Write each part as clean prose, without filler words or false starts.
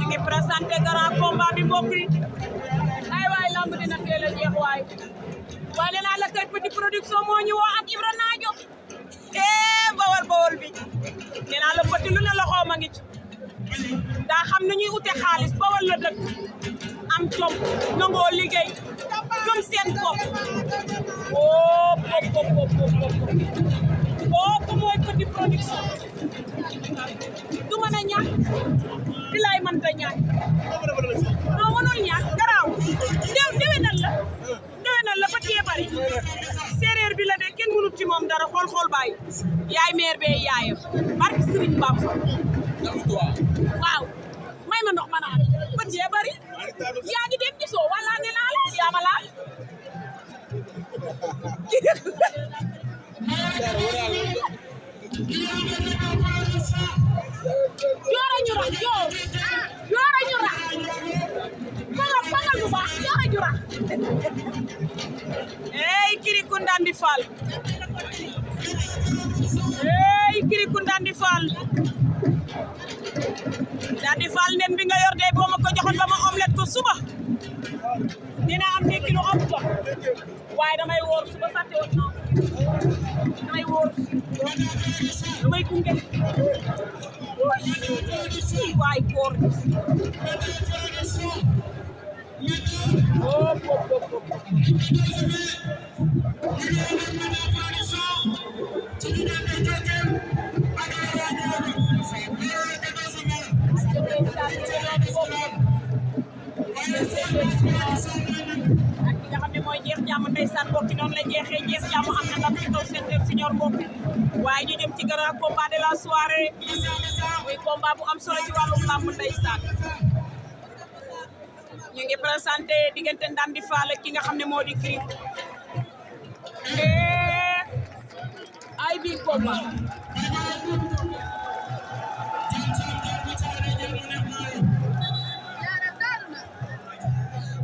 ngi présenté grand combat bi mbokk yi ay waay lamb dina teel a jeex waay waaye nee naa la kay Petit Production moo ñu woo ak Ibra Naajo bawol bi nee naa la Petit lu ne loxo ma ngi ci daa xam nu ñuy ute xaalis bawol la dëkk am jom nangoo liggéey gëm seen bopp kooku mooy Petit Production du mën a ñàkk bilaay mën ta ñàkk non mënul ñàkk garaaw déwénal la ba tee bari séeréer bi la de kenn mënut ci moom dara xool bàyyi yaay meer bee yaayam barki Sëriñ Bamba waaw may ma ndox ma naan ba tee bari yaa ngi dem gisoo wala ne naa la yaa ma laal joora ñu rax joora ñu rax fangal bu baax joora ñu rax ey Kirikou Ndandi Fall Ndandi Fall nen bi nga yor de boo ma ko joxoon ba ma omelette ko suba dina am ndekki lu am jox waaye damay woor suba fàtte woon naa damay woor damay gunge waay koor mooy jeex jàmm ndeysaan bokki noonu la jeexee jeex jàmm am na ndam ci kaw Senghor Senior bokki waaye ñu jëm ci grand combat de la soirée muy combat bu am solo ci wàllum làmb ndeysaan ñu ngi présenté diggante Ndandi Fall ki nga xam ne moo di Kirikou ay bi combat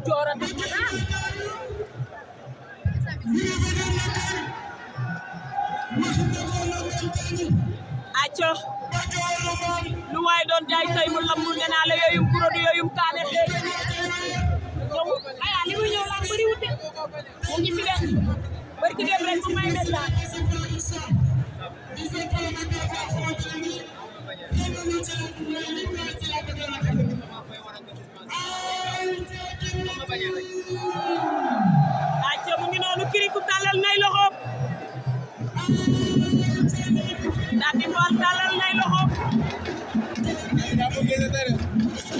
joora def na acca lu waay doon jaay tey mu lamb nee naa la yooyum produit yooyum kaane xeeñ yow aya li muy ñëw lam bëri wute mu ngi fi dem barki dem rek mu may message acca mu ngi noonu Kirikou tàllal nay loxoom Ndandi Fall tàllal nay loxoom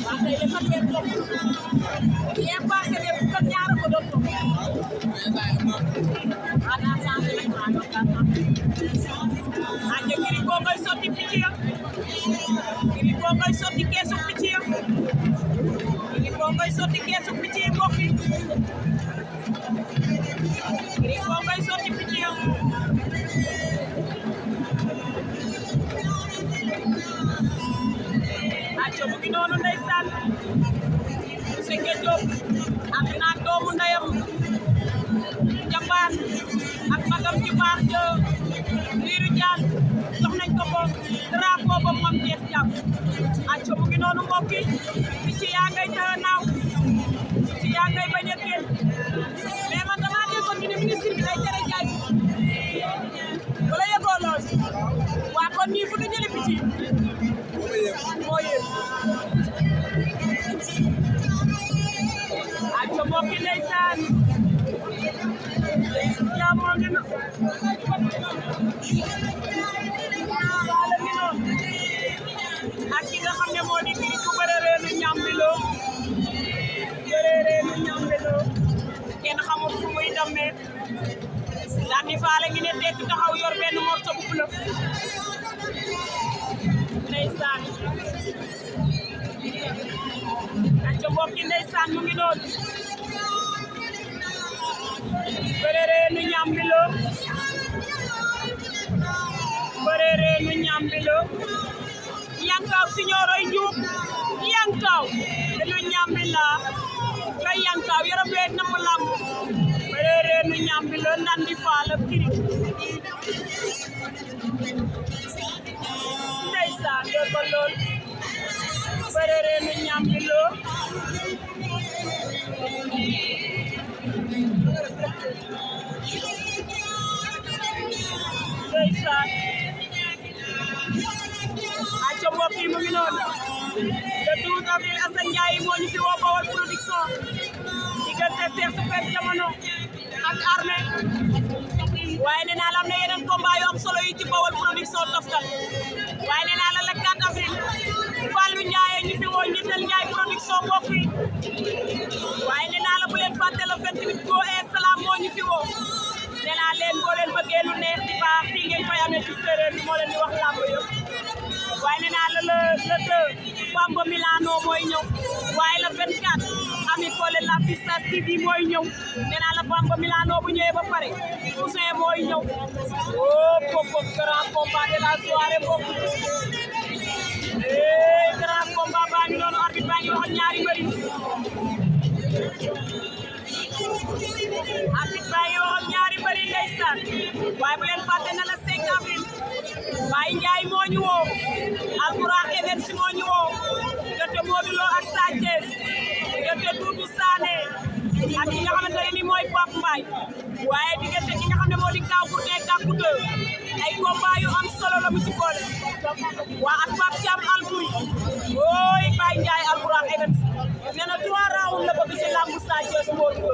waa tey de fan ngeen topp yee passé de fukk ak ñaar ko doon topp ana changé rek acca Kirikou ngay sotti picc ya Kirikou ngay sotti keesu picc ya Kirikou ngay sotti keesu picc yi mbokk yi Kirikou ngay sotti picc ya acca mu ngi noonu ndeysaan Seke Diop ak naan doomu ndeyam jambaar ak magam ju baax ja Liiru Jaan jox nañ ko drapeau ba moom jeex jàpp acca mu ngi noonu mbokk yi picc yaa ngay taxa naaw picc yaa ngay bañ a génn mais man damaa déggoon ñu ne ministre bi day tere jaay wala yëgoo lool waa kon nii fu ñu jëlee picc yi moo yëg acca mbokk yi ndeysaan yaa moo ngi na waala mi noonu ak ki nga xam ne moo di Kirikou bërereenu ñambiloo kenn xamul fu muy dammee Ndandi Fall ngi ne tekk taxaw yor benn morso bu bleu ndeysaan acca mbokk yi ndeysaan mu ngi noonu bërereenu ñambiloo yankaw siñooroy njuub yankaw dañu ñambila ka yankaw yaram weet na mu lamb bërereenu ñambiloo Ndandi Fall ak Kirikou ndeysaan dégg lool bërereenu ñambiloo le 12 avril Assane Ndiaye moo ñu fi woo Bawol production diggante Cheikh Super Jamono ak Armée waaye nee naa la am na yeneen combat yu am solo yi ci Bawol production toftal waaye nee naa la le 4 avril Fallou Ndiaye ñu fi woo Njiital Ndiaye production mbokk yi waaye nee naa la bu leen fàtte le 28 Go et Salam moo ñu fi woo nee naa leen boo leen bëggee lu neex di baax fii ngeen koy amee ci séeréer bi moo leen di wax làmb yëpp waaye nee naa la le 2 Bamba Milano mooy ñëw waaye le 24 Ami Collé la Pista TV mooy ñëw nee naa la Bamba Milano bu ñëwee ba pare Ousseyn mooy ñëw oh pop grand combat de la soirée bokk grand combat baa ngi noonu arbitre baa ngi wax ñaari mbëri arbitre baa ngi wax ñaari mbëri ndeysaan waaye bu leen fàtte na la 5 avril Baye Ndiaye moo ñu woo Albourakh Events moo ñu woo diggante Modou Lo ak Sa Thiès diggante Doudou Sané ak ki nga xamante ne ni mooy Pape Mbaye waaye diggante ki nga xam ne moo di Kaw Gourdin Gàkku 2 ay combat yu am solo la mu ci boole waa ak Pape Thiam Albouri ooy Baye Ndiaye Albourakh Events nee na 3 rounds la bëgg ci lambu Sa Thiès Modou Lo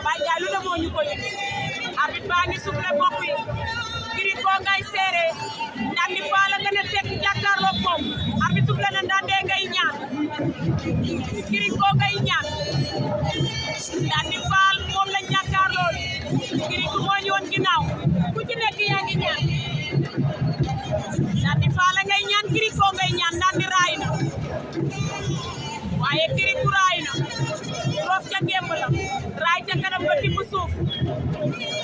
Baye Ndiaye lu ne moo ñu ko yëg arbitre baa ngi soufflé bopp yi kiri ko ngay seere Ndandi Fall nga ne tekk jàkkaarloog moom arbitre soufflé na Ndande ngay ñaan kiri ko ngay ñaan Ndandi Fall moom la jàkkaarlool kiri ko moo ñu woon ginnaaw ku ci nekk yaa ngi ñaan Ndandi Fall ngay ñaan kiri ko ngay ñaan Ndandi raay na waaye kiri ku raay na roof ca gemb la raay ca kanam ba tibb suuf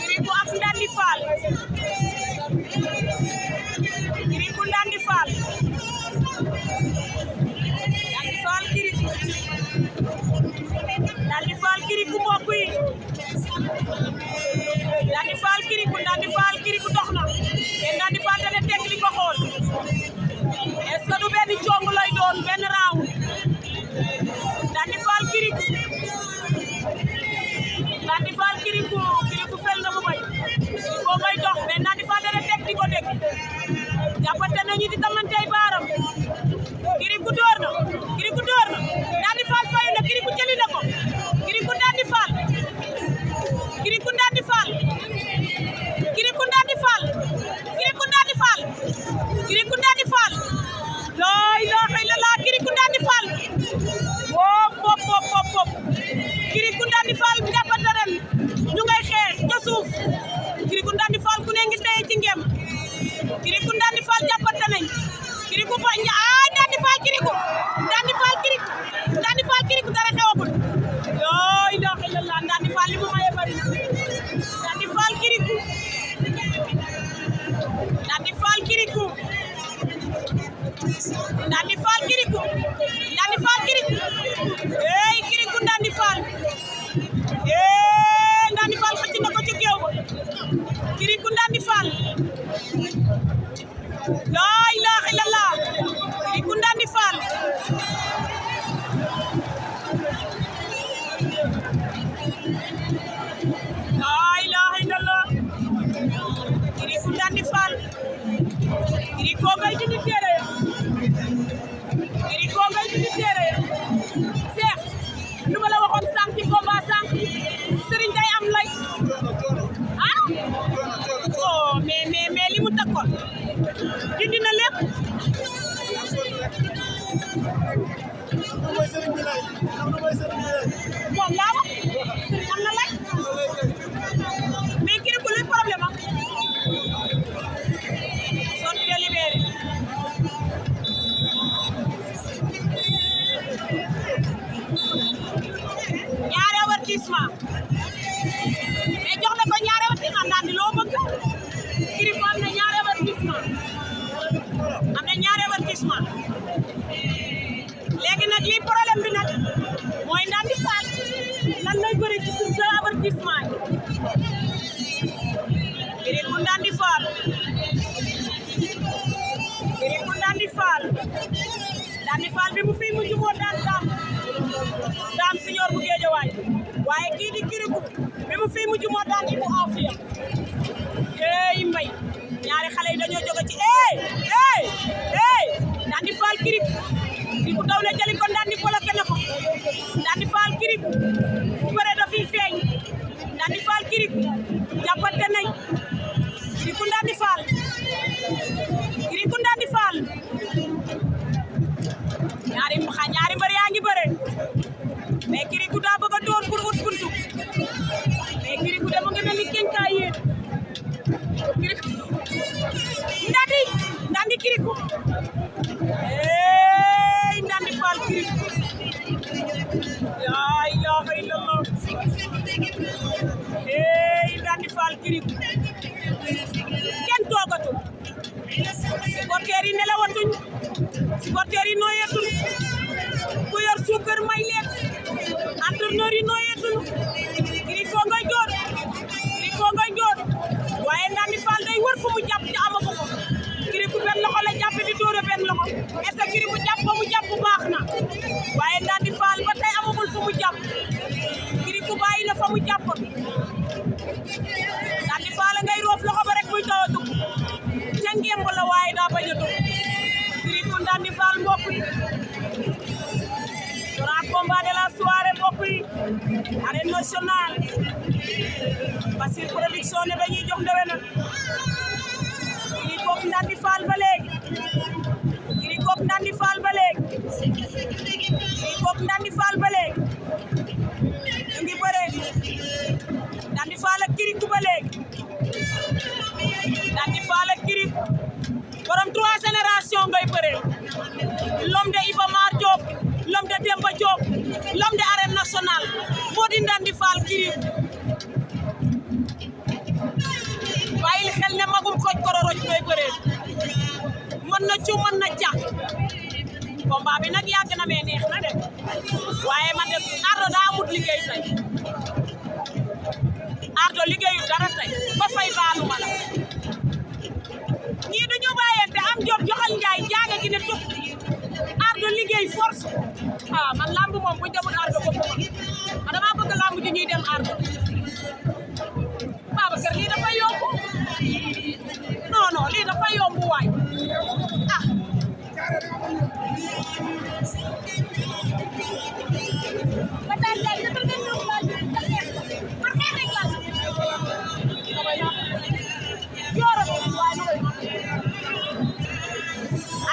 kiri ko ak Ndandi Fall Kirikou Ndandi Fall Ndandi Fall Kirikou mbokk yi Ndandi Fall Kirikou dox na te Ndandi Fall dana teg li ko xool est-ce que du benn cong lay doon benn round Ndandi Fall Kirikou fel na mu bay ko ngay dox mais Ndandi Fall dana teg di ko dégg jàppante nañu di tamantey baaram Kirikou door na Ndandi Fall fayu na Kirikou jëli na ko Kirikou Ndandi Fall laa ilaaha illallaah Kirikou Ndandi Fall wop Kirikou Ndandi Fall jàppante ren ñu ngay xeex ca suuf Kirikou Ndandi Fall ku ne ngi tey ci ngem Kirikou Ndandi Fall jàppante nañ Kirikou ba Ndandi Fall Kirikou dara xewagul laa ilaaha illallaah Ndandi Fall li mu maye bari na Ndandi Fall Kirikou Ndandi Fall Kirikou ey Kirikou Ndandi Fall Ndandi Fall xëcc na ko ci géew ba Kirikou Ndandi Fall laa ilaaha illallaah Kirikou Ndandi Fall laa ilaaha illallaah Kirikou Ndandi Fall Kirikou ngay dindi téere Cheikh lu ma la waxoon sànq ci combat sànq Serigne day am lay ah oh mais li mu takkoon dindi na lépp moom laa wax Serigne am na lay mais Kirikou luy problème am sorti de libéré ñaari avertissement mais jox na ko ñaari avertissement Ndandi loo bëgg Kirikou am na ñaari avertissement léegi nag lii problème bi nag mooy Ndandi Fall lan lay bëri ci deux avertissement yi Kirikou Ndandi Fall bi mu fi mujj moo daan daam Siñoor bu Géejawaay waaye kii di Kirikou bi mu fi mujj moo daan Ibou Afia mbay ñaari xale yi dañoo jóge ci Ndandi Fall Kirikou Kirikou daw na jëli ko Ndandi bloqué na ko Ndandi Fall Kirikou bu bëre dafiy feeñ Ndandi Fall Kirikou jàppante nañ Kirikou Ndandi Fall ñaari mbër yaa ngi bëre mais Kirikou daa bëgg a door pour ut buntu mais Kirikou dama nga mel ni kenkaay yéen Ndandi Kirikou Ndandi Fall Kirikou la ilaha illallah Ndandi Fall Kirikou kenn toogatul supporters yi nelawatuñ supporters yi nooyeetul ku yor suukar may leen entraîneur yi nooyeetul Kirikou ngay door waaye Ndandi Fall day wër fu mu jàpp te amagu ko Kirikou benn loxo la jàpp di dóore benn loxo est-ce que Kirikou jàpp ba mu jàpp baax na waaye Ndandi Fall ba tey amagul fu mu jàpp Kirikou bàyyi na fa mu jàppoon Ndandi Fall ngay roof loxo ba rek muy taw a dugg ca ngemb la waaye daa bañ a dugg Kirikou Ndandi Fall mbokk yi grand combat de la soirée mbokk yi arène nationale Basir production ne dañuy jox ndewenal Kirikou Ndandi Fall ba léegi Kirikou Ndandi Fall ba léegi ñu ngi bëre Ndandi Fall ak Kirikou ba léegi Ndandi Fall ak Kirikou borom 3 générations ngay bëre l'homme de Iba Mar Diop l'homme de Demba Diop l'homme de arène nationale moo di Ndandi Fall Kirikou bàyyil xel ne magum xoj kororoj ngay bëre mën na cu mën na cax combat bi nag yàgg na mais neex na de waaye man de Ardo daa amut liggéey tey Ardo liggéeyu dara tey ba fay baalu ma la ñii dañu bàyyante am job joxal njaay jaaga gi ne tux Ardo liggéey force man lamb moom bu demul Ardo bopp ma dama bëgg lamb ji ñuy dem Ardo Babacar lii dafa yomb non lii dafa yomb waay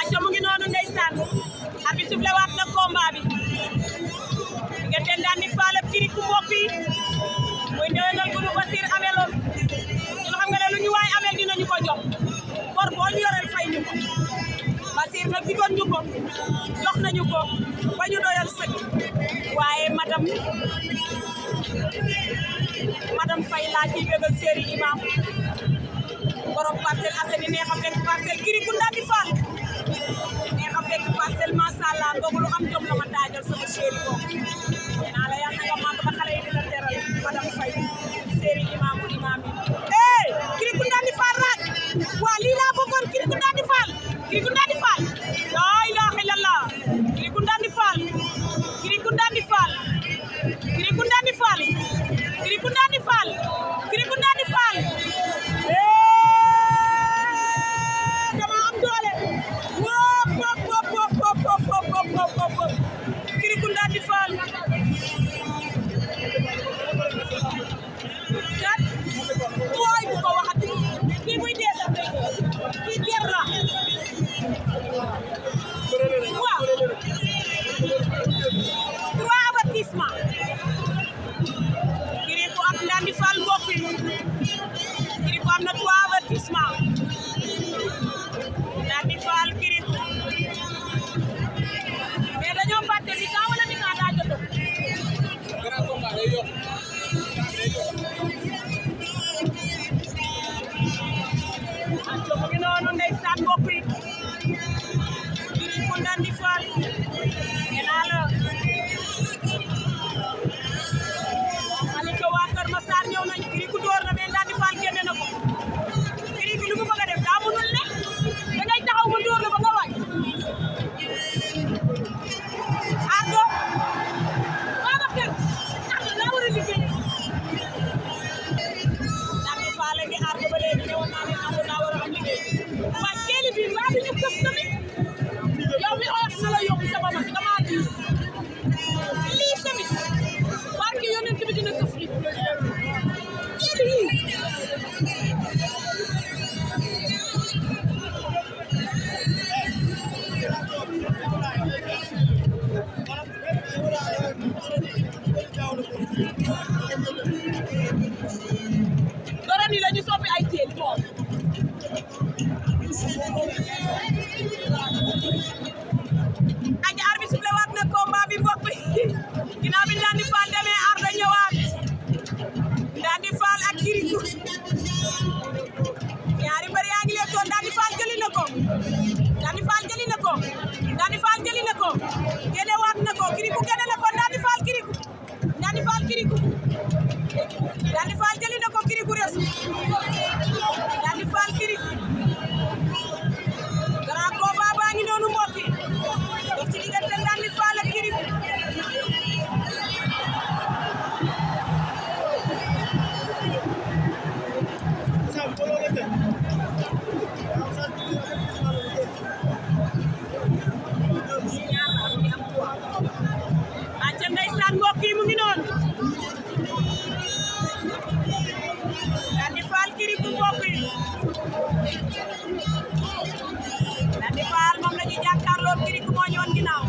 acca mu ngi noonu ndeysaan abi sufle waat na combat bi diggante Ndandi Fall ak Kirikou mbokk yi muy ndewenal bu nu Basir ameloon ñun xam nga ne lu ñu waay amel dinañu ko jox bor boo ñu yoreel fay ñu ko Basir nag digoon ñu ko jox nañu ko ba ñu doyal sëkk waaye madame Faye laa ciy bégal séeri imam borom Parcelles Assainies neex a fekk Parcelles Kirikou Ndandi Fall neex a fekk Parcelles masàllaa ndogu lu am jom la ma daajal sama séeri boobu nee naa la yàlla nga màgg ba xale yi dina teral madame Faye séeri imam yi Kirikou Ndandi Fall raaj waa lii laa bëggoon Kirikou Ndandi Fall laa ilaaha illallah Kirikou Ndandi Fall dama am doole dara ni la ñu soppi ay téel moom aja arbitre sifflé waat na combat bi mbokk yi ginnaaw bi Ndandi Fall demee Ardo ñëwaat Ndandi Fall ak Kirikou ñaari mbër yaa ngi leen ko Ndandi Fall jëli na ko Ndandi Fall jëli na ko Ndandi Fall jëli na ko génne waat na ko Kirikou génne na ko Ndandi Fall Kirikou Ndandi Fall Kirikou Ndandi Fall jëli na ko Kirikou resu Ndandi Fall Kirikou grand combat baa ngi noonu mbokk yi dox ci diggante Ndandi Fall ak Kirikou mbokk yi mu ngi noonu Ndandi Fall Kirikou mbokk yi Ndandi Fall moom la ñu jàkkaarloo Kirikou moo ñu woon ginnaaw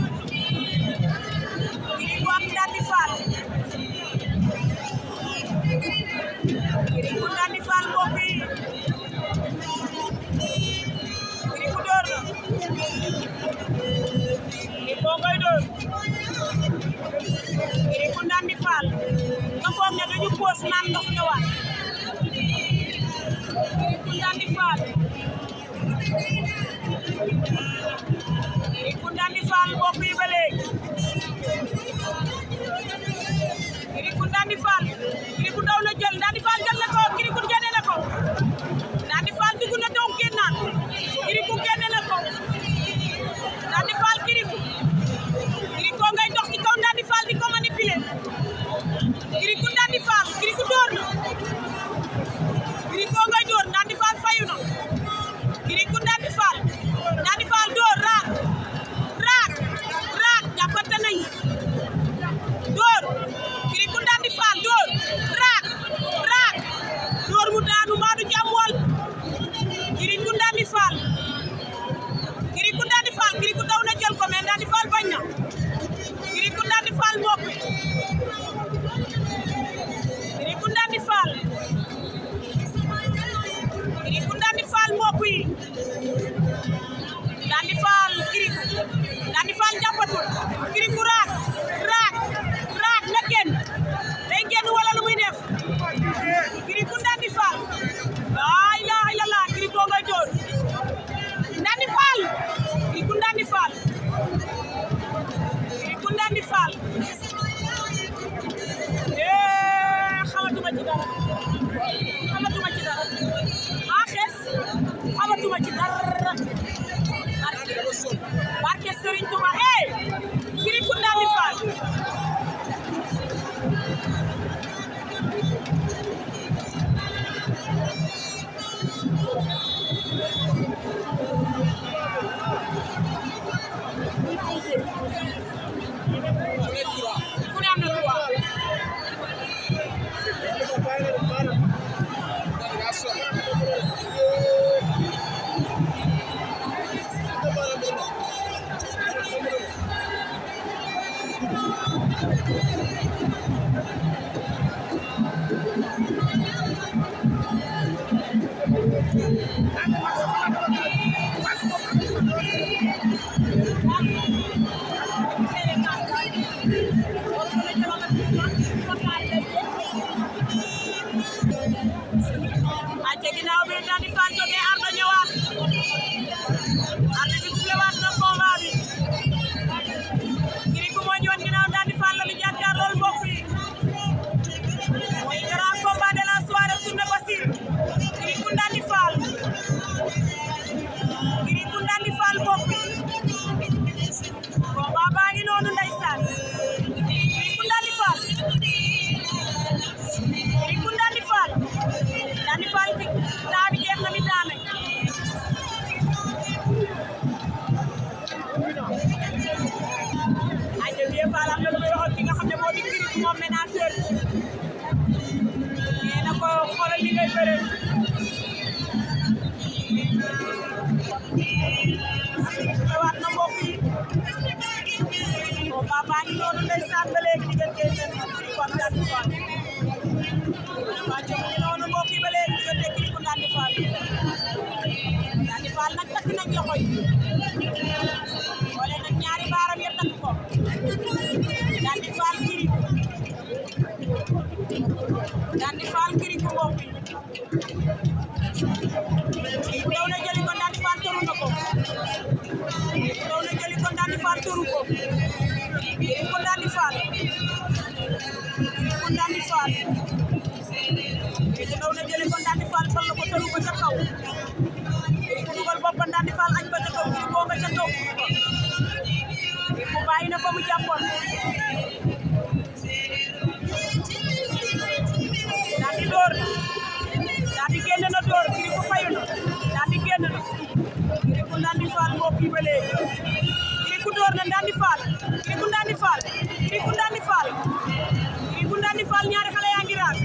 Kirikou ak Ndandi Fall Kirikou Ndandi Fall mbokk yi Kirikou door na Kirikou ngay door Kirikou Ndandi Fall nga foog ne dañu poos naan ndox ñëwaat Kirikou Ndandi Fall Kirikou Ndandi Fall mbokk yi ba léegi Kirikou Ndandi Fall Kirikou daw na jël Ndandi Fall jël na ko Kirikou génne na ko Ndandi Fall dugg na doom génnaat Kirikou génne na ko Ndandi Fall Kirikou Kirikou ngay dox ci kaw Ndandi Fall di ko manipuler Kirikou Ndandi Fall Kirikou door na Kirikou ngay door Ndandi Fall fayu na Kirikou Ndandi Fall door raak jàppante nañ door Kirikou Ndandi Fall door raak door mu daanu mbaa du jàmm wol Kirikou Ndandi Fall Kirikou daw na jël ko mais Ndandi Fall bañ na Kirikou Ndandi Fall mbokk Kirikou Ndandi Fall Kirikou Ndandi Fall mbokk yi Ndandi Fall Kirikou Ndandi Fall jàppatul Kirikou raak na génn day génn wala lu muy def Kirikou Ndandi Fall laa ilaaha illallaah Kirikou ngay door Ndandi Fall Kirikou Ndandi Fall Kirikou Ndandi Fall xamatuma ci dara xamatuma ci dara barke Serigne Touba Kirikou Ndandi Fall ku ne am na droit aca ginnaaw bi Ndandi Fall jógee Ardo ñëwaat Ardo bi sifflé waat na combat bi Kirikou moo ñëwoon ginnaaw Ndandi Fall la ñu jàkkaarlool mbokk yi mooy grand combat de la soirée Journée Bassir Kirikou Ndandi Fall mbokk yi combat baa ngi noonu ndeysaan Kirikou Ndandi Fall daa bi jeex na mi daane ay de Vieux Fall am na lu muy waxoon ki nga xam ne moo di Kirikou moom ménageur nee na ko xoolal li ngay bëre waat na mbokk yi combat baa ngi noonu ndeysaan ba léegi daal di door daal di génn na door Kirikou fayu na daal di génn na Kirikou Ndandi Fall mbokk yi ba léegi Kirikou door na Ndandi Fall Kirikou Ndandi Fall Kirikou Ndandi Fall Kirikou Ndandi Fall ñaari xale yaa ngi raak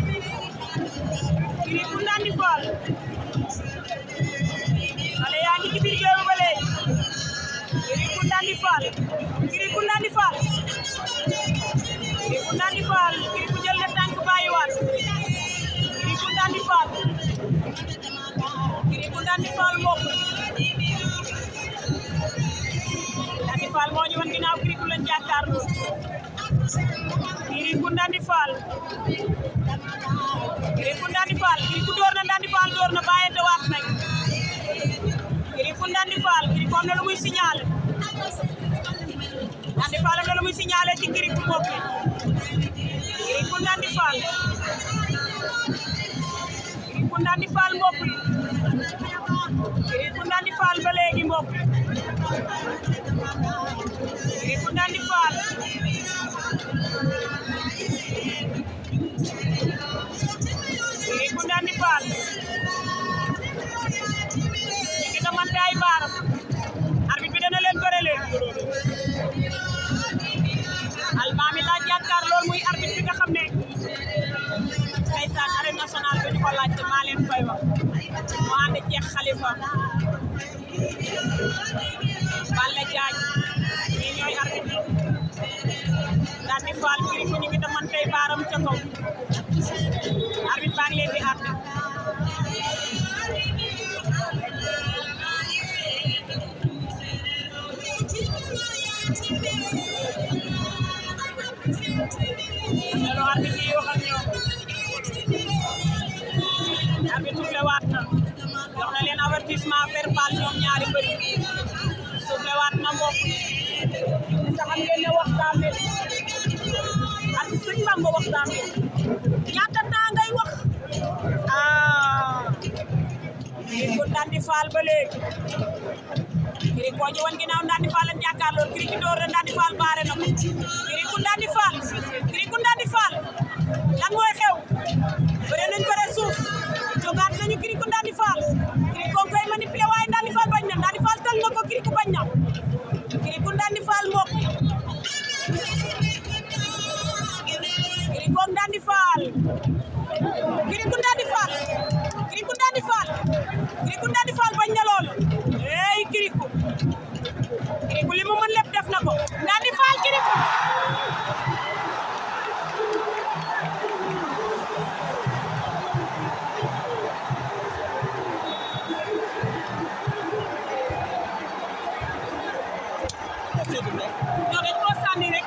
Kirikou Ndandi Fall xale yaa ngi ci biir géew ba léegi Kirikou Ndandi Fall Kirikou Ndandi Fall Kirikou Ndandi Fall Kirikou jël na tànk bàyyiwaat Kirikou Ndandi Fall Kirikou Ndandi Fall mbokk Ndandi Fall moo ñu wan ginnaaw Kirikou lañ jàkkaarloo Kirikou Ndandi Fall Kirikou Ndandi Fall Kirikou door na Ndandi Fall door na bàyyante waat nañ Kirikou Ndandi Fall Kirikou am na lu muy signalé Ndandi Fall am na lu muy signalé ci Kirikou mbokk Kirikou Ndandi Fall Kirikou Ndandi Fall mbokk Kirikou Ndandi Fall ba léegi mbokk Kirikou Ndandi Fall Kirikou Ndandi Fall ñu ngi damante ay baaram arbitre bi dana leen bëre leen Almami la jàkkaar lool muy arbitre bi nga xam ne ndeysaan arène nationale bi ñu ko laajte maa leen koy wax moo ànd ceex Khalifa Balla Diagne ñii ñooy arbitre Ndandi Fall Kirikou ñu ngi damante ay baaram ca kaw arbitre baa ngi leen di àtte loolu arbitre yi wax ak ñoom arbitre soufflé waat na jox na leen avertissement verbal ñoom ñaari bëri soufflé waat na mbokk sa xam ngeen ne waxtaan bi ak suñ Bamba waxtaan bi ñaata temps ngay wax Kirikou Ndandi Fall ba léegi Kirikou ñu wan ginnaaw Ndandi Fall lañ jàkkaarloo Kirikou door na Ndandi Fall baare na ko Kirikou Ndandi Fall Kirikou Ndandi Fall lan mooy xew bëre nañ bëre suuf jogaat nañu Kirikou Ndandi Fall Kirikou koy manipulé waaye Ndandi Fall bañ na Ndandi Fall tël na ko Kirikou bañ na Kirikou Ndandi Fall mbokk Kirikou Ndandi Fall Kirikou Ndandi Fall Kirikou Ndandi Fall Kirikou Ndandi Fall bañ na loolu hey Kirikou li mu mën lépp def na ko Ndandi Fall Kirikou ñoo dañ ko sànni rek